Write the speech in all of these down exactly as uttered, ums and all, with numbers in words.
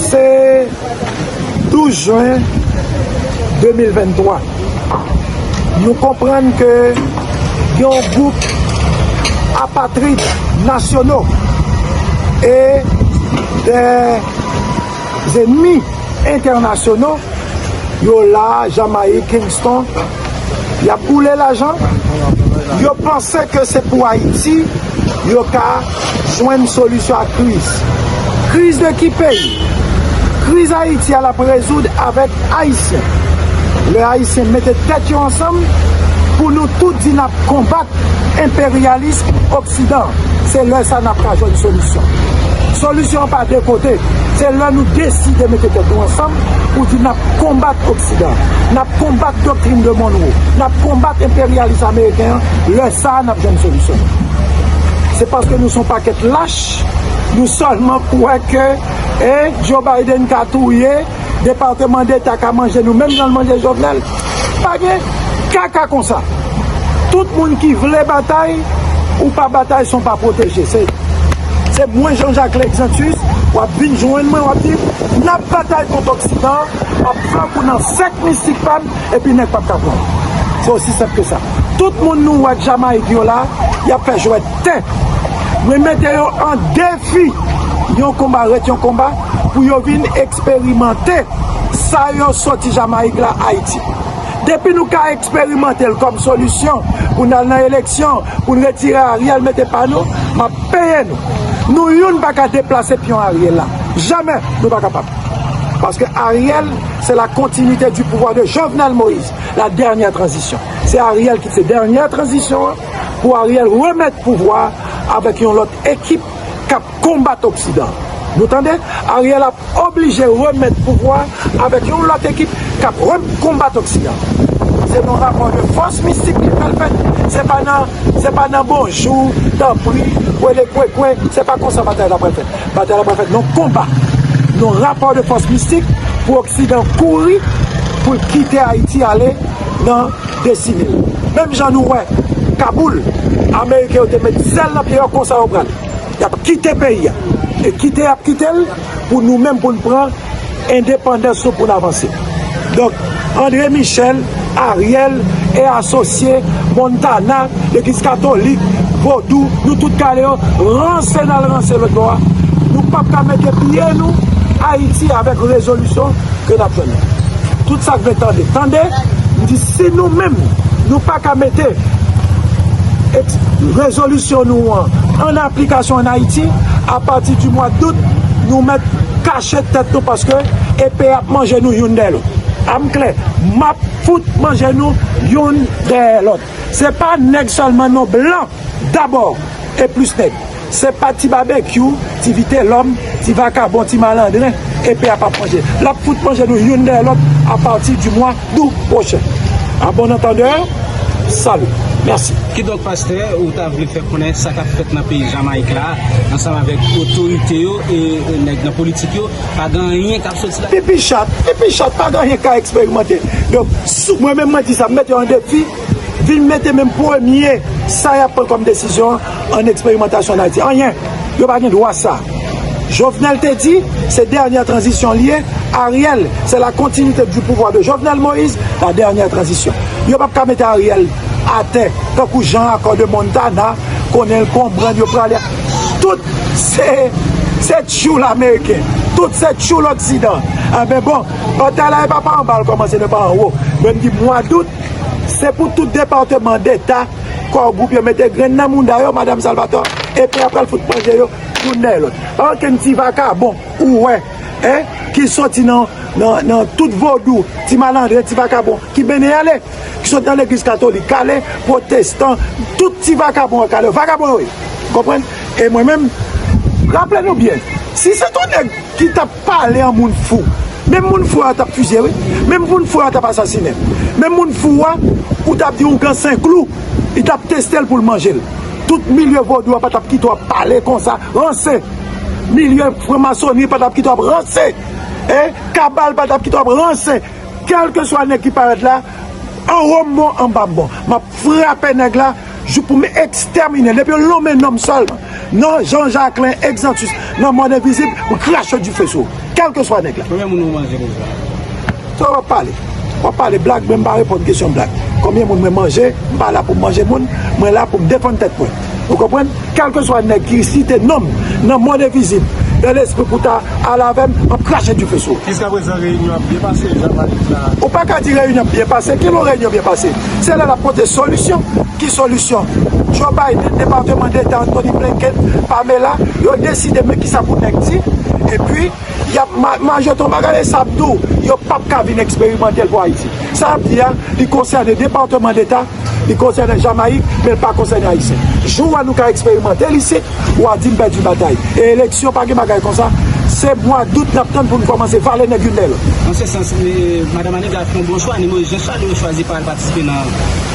Se douz jen de mil venntwa. Nou konprann ke gen yon gwoup apatrid nasyonal e de ennmi entènasyonal, yo la, Jamayik, Kingston, y ap boule lajan. Yo panse ke se pou Ayiti yo ka jwenn solisyon a kriz. Kriz de ki peyi? Kriz Ayiti a l ap rezoud avèk Ayisyen. Lè Ayisyen mete tèt yo ansanm, pou nou tout di n ap konbat enperyalis Oksidan, se lè sa n ap ka jwenn solisyon. Solisyon an pa de kote. Se lè nou deside mete tèt nou ansanm pou di n ap konbat Oksidan, n ap konbat doktrin de Monroe, n ap konbat enperyalis ameriken an, lè sa a n ap jwenn solisyon. Se paske nou se yon pakèt lach, nou sèlman kwè ke e Joe Biden ka touye Depatman Deta, ka manje nou menm jan l manje Jovenel. Pa gen kaka konsa. Tout moun ki vle batay, ou pa batay san w pa pwoteje. Se, se mwen, Jean-Jacques Lexantus, w ap vin jwenn mwen, w ap di, n ap batay kont Oksidan, m ap flank ou nan sèk mistik pa m, epi nèg p ap ka pran. Se osi senp ke sa. Tout moun nou wè Jamayik yo la, y ap fè jwèt tè. Mwen mete yo an defi. Yon konba ret yon konba pou yo vin eksperimante sa yo soti Jamayik la Ayiti. Depi nou ka eksperimante l kòm solisyon pou n al nan eleksyon, pou n retire Ariel, mete pa nou, m ap peye nou. Nou youn pa ka deplase pyon Ariel la. Jamè nou pa kapab. Paske Ariel, c'est la continuité du pouvoir de Jovenel Moïse, la dernière transition. Se Ariel ki se dènyè tranzisyon an, pou Ariel remèt pouvwa avèk yon lòt ekip k ap konbat Oksidan. Nou tande? Ariel ap oblije remèt pouvwa avèk yon lòt ekip k ap re-, konbat Oksidan. Se nan rapò de fòs mistik li pral fèt. Se pa nan, se pa nan bonjou, tanpri, kwele kwekwe. Se pa konsa batay la pral fèt. Batay la pral fèt nan konba, nan rapò de fòs mistik pou Oksidan kouri, pou l kite Ayiti ale nan destine l. Menm jan nou wè Kaboul, Ameriken yo te met zèl nan pye yo, konsa yo pral. Y ap kite peyi a. E kite y ap kite l pou nou menm pou n pran endepandans nou pou n avanse. Donk, André Michel, Ariel e asosye, Montana, legliz katolik, vodou, nou tout kale yo, ranse n al ranse lòt bò a. Nou p ap ka mete pye nou Ayiti avèk rezolisyon ke n ap jwenn nan. Tout sa k vle tande, tande, m di si nou menm, nou pa ka mete eks-, rezolisyon nou an an aplikasyon ann Ayiti, apati di mwa dout, nou mèt kache tèt nou paske epe ap manje nou youn dèyè lòt. A m klè, m ap fout manje nou youn dèyè lòt. Se pa nèg sèlman non, blan dabò e plis nèg. Se pa ti babekyou, ti vitelòm, ti vakabon, ti malandren, epe ap ap manje. L ap fout manje nou youn dèyè lòt apati di mwa dout pwochen. A bon antandè, salut. Mèsi. Kidonk, pastè, ou ta vle fè konnen sa k ap fèt nan peyi Jamayik la, ansanm avèk otorite yo e nèg nan politik yo, pa gen anyen k ap soti la? Pipi chat, pipi chat, pa gen anyen k ka eksperimante. Donk, sou, mwen menm, mwen di sa, m mete yo an defi, vin mete menm premye sa y ap pran kòm desizyon an eksperimantasyon ann Ayiti. Anyen. Yo pa gen dwa sa. Jovenel te di, se dènyè tranzisyon li ye. Ariel, c'est la continuité du pouvoir de Jovenel Moïse, la dernière transition. Yo p ap ka mete Ariel atè, tankou jan akò de Montana, konnen l konprann yo prale. Tout se, se tchoul ameriken. Tout se tchoul oksidan. Enben bon, batay la e pa pa anba l kòmanse, men pa anwo. Men m di mwa dout, se pou tout depatman deta, kò gwoup yo mete grenn nan mounda yo, madanm Salvatore, epi apre l fout manje yo, youn dèyè lòt. Pa okenn ti vakabon ou wè, en, ki soti nan, nan, nan tout vodou, ti malandren, ti vakabon, ki mennen ale, ki soti nan legliz katolik, kale, pwotestan, tout ti vakabon an kale, vakabon yo ye. Konprann? E mwen menm, raple nou byen, si se t on nèg ki t ap pale an moun fou, menm moun fou a t ap fizye, wi. Menm moun fou a t ap asasinen. Menm moun fou a, ou t ap di yon gran senklou, li t ap teste l pou l manje l. Tout milye vodou a pa t ap kite w ap pale konsa, ranse. Milye franmasoni pa t ap kite w ap ranse. E kabal pa t ap kite w ap ranse. Kèlkeswa nèg ki parèt la, anwo m bon, anba m bon. M ap frape nèg la jouk pou m ekstèmine l. Depi yo lonmen non m sèlman, Non, Jean Jacquelin Exantus, nan mòn envizib, m krache dife sou ou. Kèlkeswa nèg la. Konbyen moun ou manje deja? Sa w ap pale? W ap pale blag, men m pa reponn kesyon blag. Konbyen moun mwen manje? M pa la pou m manje moun, mwen la pou m defann tèt mwen. Ou konprann? Kèlkeswa nèg ki site non m nan mòn envizib, nan lespri pou ta al avè m, m ap krache dife sou ou. Jiskaprezan, reyinyon ap byen pase, Jean Malik la. Ou pa ka di reyinyon ap byen pase. Kilè reyinyon byen pase? Se lè l ap pote solisyon. Ki solisyon? Joe Biden, Depatman Deta Antony Blinken, Pamela, yo deside men kisa pou nèg di, epi y ap ma- majote yon bagay, e sa ap di w, yo p ap ka vin eksperimante l pou Ayiti. Sa y ap di a, li konsène Depatman Deta, li konsène Jamayik, men l pa konsène Ayisyen. Jou a nou ka eksperimante l isit, w a di m pèdi batay. E eleksyon pa gen bagay konsa. Se mwa dout n ap tann pou n kòmanse vale nèg youn dèyè lòt. Nan se sans, e, Madan Maniga fè yon bon chwa, ni Moyiz Jan Chal yo chwazi pa al patisipe nan,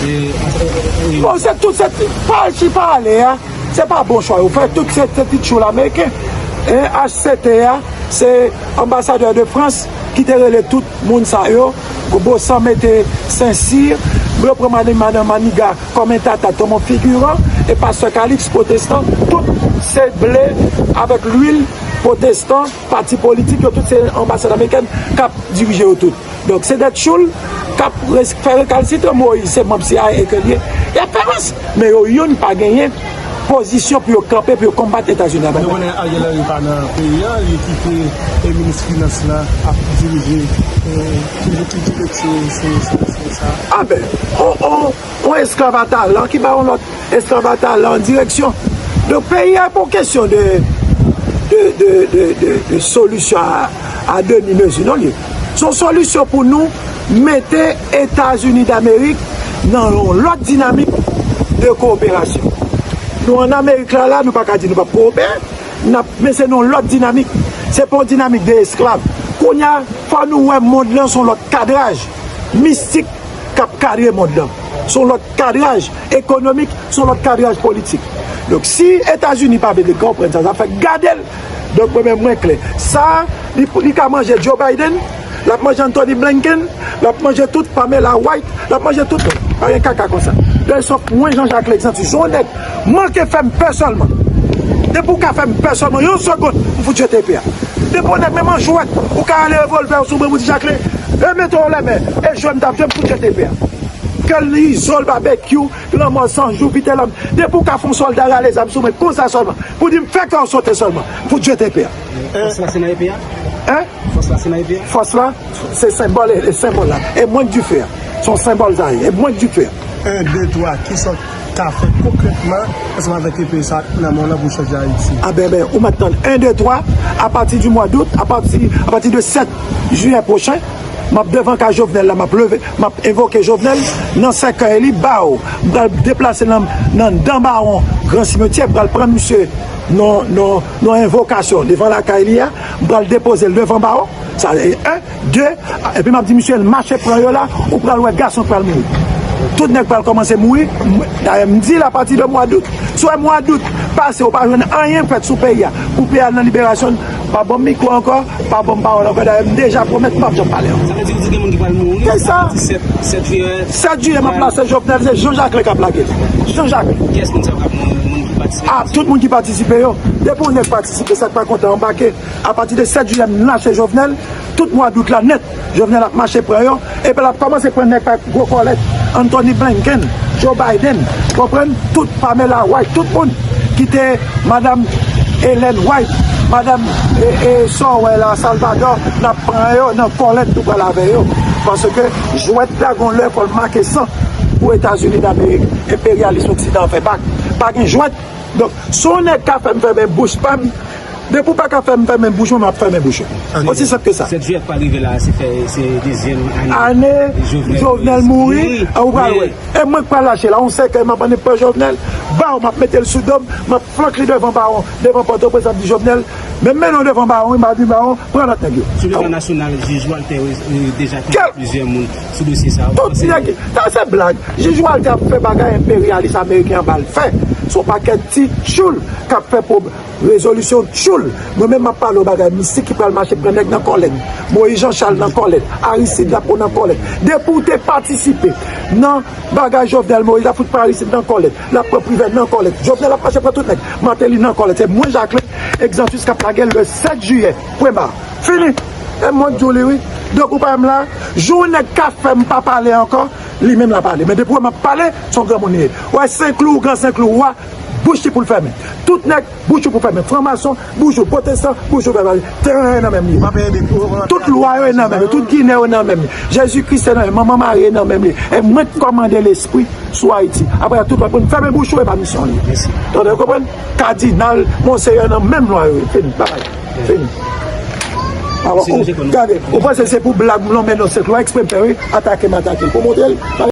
e, e, e, e, Bon, se tout, se pa al ki pa ale a. Se pa bon chwa yo fè, tout se, se ti tchoul ameriken. E H C T a, se anbasadè de Frans ki te rele tout moun sa yo, Bosan mete sensir, yo pran Madan, Madan Maniga kòm entata, kòm yon figiran, e pastè Kalix, pwotestan, tout se ble avèk lwil, pwotestan, pati politik, yo tout se anbasad amerikèn k ap dirije yo tout. Donk, se de tchoul k ap res- fè rekalsitran. Moyiz se manm C I A ke l ye, y ap fè rans. Men yo youn pa genyen pozisyon pou yo kanpe, pou yo konbat Etazini Nou Amerik. Konnen Ariel Henry pa nan peyi a, li kite, e, minis finans la ap dirije, e, ki, ki, ki, ki, se, se, se, se sa. A ben, on, on, on esklav a talan ki ba yon lòt esklav a talan direksyon. Donk, peyi a pa yon kesyon de, de, de, de, de, de solisyon a, a demi mezi, non, li. Se yon solisyon pou nou mete Etazini Damerik nan yon lòt dinamik de kowoperasyon. Nou ann Amerik la, la, nou pa ka di nou p ap kowopere, n ap, men se nan yon lòt dinamik. Se pa yon dinamik de esklav. Kounye a, fò nou wè mond lan se yon lòt kadraj mistik k ap kadre mond lan. Se yon lòt kadraj ekonomik, se yon lòt kadraj politik. Donk, si Etazini pa vle konprann sa, sa fè gade l. Donk, mwen menm, mwen klè. Sa, li, li ka manje Joe Biden, l ap manje Antony Blinken, l ap manje tout Pamela White, l ap manje tout moun. Pa gen kaka konsa. Donk, sòf mwen, Jean Jacques Lexantus, se yon nèg manke fè m pè sèlman. Depi w ka fè m pè sèlman, yon segonn, m fout jete epe a. Depi w nèg menm an jwèt, ou ka ale revòlvè w sou mwen, ou di Jacques, e mete w lèmen, e jwe m t ap jwe, m fout jete epe a. Kèl Izòl, Babekyou, Lanmò San Jou, Vitelòm. Depi w ka fè yon sòlda rale zam sou mwen konsa sèlman, pou di m fè kè w sote sèlman, m fout jete epe a. Fòs la se nan epe a? Hein? Fòs la se nan epe a? Fòs la, se senbòl, e, e senbòl la. E mwen k dife a. Se yon senbòl sa ye. E mwen k dife a. En, de, twa, kisa w ka fè konkrètman ansanm avèk epe sa nan men w lan pou w chanje Ayiti? A ben, ben, ou mèt tann. En, de, twa, apati di mwa dout, apati, apati de sèt jiyè pwochen, m ap devan kay Jovenel la, m ap leve, m ap envoke Jovenel nan sèkèy li, baw. M pral deplase nan, nan Dan Bawon, Gran Simetyè, m pral pran misye nan, nan, nan envokasyon devan lakay li a, m pral depoze l devan bawon. Sa, e en, de, epi m ap di misye, mache pran yo la, ou pral wè gason k pral mouri. Tout nèg pral kòmanse mouri. Dayè, m di l apati de mwa dout. Si w wè mwa dout pase, ou pa jwenn anyen fèt sou peyi a, pou peyi a nan liberasyon, pa ban m mikwo ankò, pa ban m pawòl ankò. Dayè, m deja pwomèt m p ap janm pale ankò. Sa vle di, di gen moun ki pral mouri. Se sa. Sèt, sèt jiyè. Sèt jiyè, m ap lase Jovenel, se Jean Jacques k ap lage l. Jean Jacques. Kiyès moun sa yo k ap mouri? Moun ki patisipe? A, tout moun ki patisipe yo. Depi yon nèg patisipe, sa k pa kontan anbake. Apati de sèt jiyè, m lache Jovenel, tout mwa dout la nèt, Jovenel ap mache pran yo, epi l ap kòmanse pran nèg pa gwo kòlèt, Antony Blinken, Joe Biden, konprann, tout Pamela White, tout moun ki te madanm Ellen White, madanm, e, e, sa w wè la, Salvador, n ap pran yo nan kòlèt nou pral avè yo. Paske jwèt la gon lè fò l make san pou Etazini Damerik, enperyalis oksidan fè bak. Pa gen jwèt. Donk, si yon nèg ka fè m fèmen bouch pa m, depi w pa ka fè m fèmen bouch mwen, m ap fèmen bouch ou. Ok. Osi senp ke sa. Sèt jiyè k pral rive la, se fè, se dezyèm ane Ane Jovenel Jovenel Moïse mouri, mouri. A, ou pral wè. Men e mwen k pral lache la, yon sèkèy, m ap annik pran Jovenel, baw, m ap mete l sou do m, m ap flank li devan bawon, devan Pòtoprens, m ap di Jovenel, men mennen w devan bawon, wi, m ap di bawon, pran lòt nèg yo. Sou levan nasyonal, jij Walter, e, deja tande plizyè moun sou dosye sa a. Tout nèg, sa se blag. Jij Walter ap fè bagay enperyalis ameriken an ba l fè. Se yon pakèt ti tchoul k ap fè pwob-, rezolisyon tchoul. Mwen menm m ap pale w bagay mistik ki pral mache pran nèg nan kòlèt. Moyiz Janchal nan kòlèt. Aristid l ap pran nan kòlèt. Depi w te patisipe nan bagay Jovenel Moïse la, fout pran Aristid nan kòlèt. L ap pran Privè nan kòlèt. Jovenel ap mache pran tout nèg. Martelly nan kòlèt. Se mwen Jacquelin Exantus k ap lage le sèt jiyè. Pwen ba. Fini. E mwen k di w li wi. Donk ou pa wè m la. Jou nèg ka fè m pa pale ankò, li menm l ap pale. Men depi w wè m ap pale, se yon granmoun li ye. Ou wè Senklou, Gran Senklou, ou a bouch li pou l fèmen. Tout nèg, bouch ou pou fèmen. Franmason, bouch ou. Pwotestan, bouch ou fèmen. Teren yo nan men li. Tout lwa yo nan men li. Tout Ginen yo nan men li. Jezi Kris nan men li. Manman Mari nan men li. E mwen k kòmande lespri sou Ayiti. Apre tout lòt moun, fèmen bouch ou, e pa misyon li. Tande, ou konprann? Kadinal, monseyè nan menm lwa yo. Fini. Babay. Fini. Alò, gade, ou panse se pou blag m lonmen non Senklou a eksprè m fè wi, atake m atake l. Pou montre l,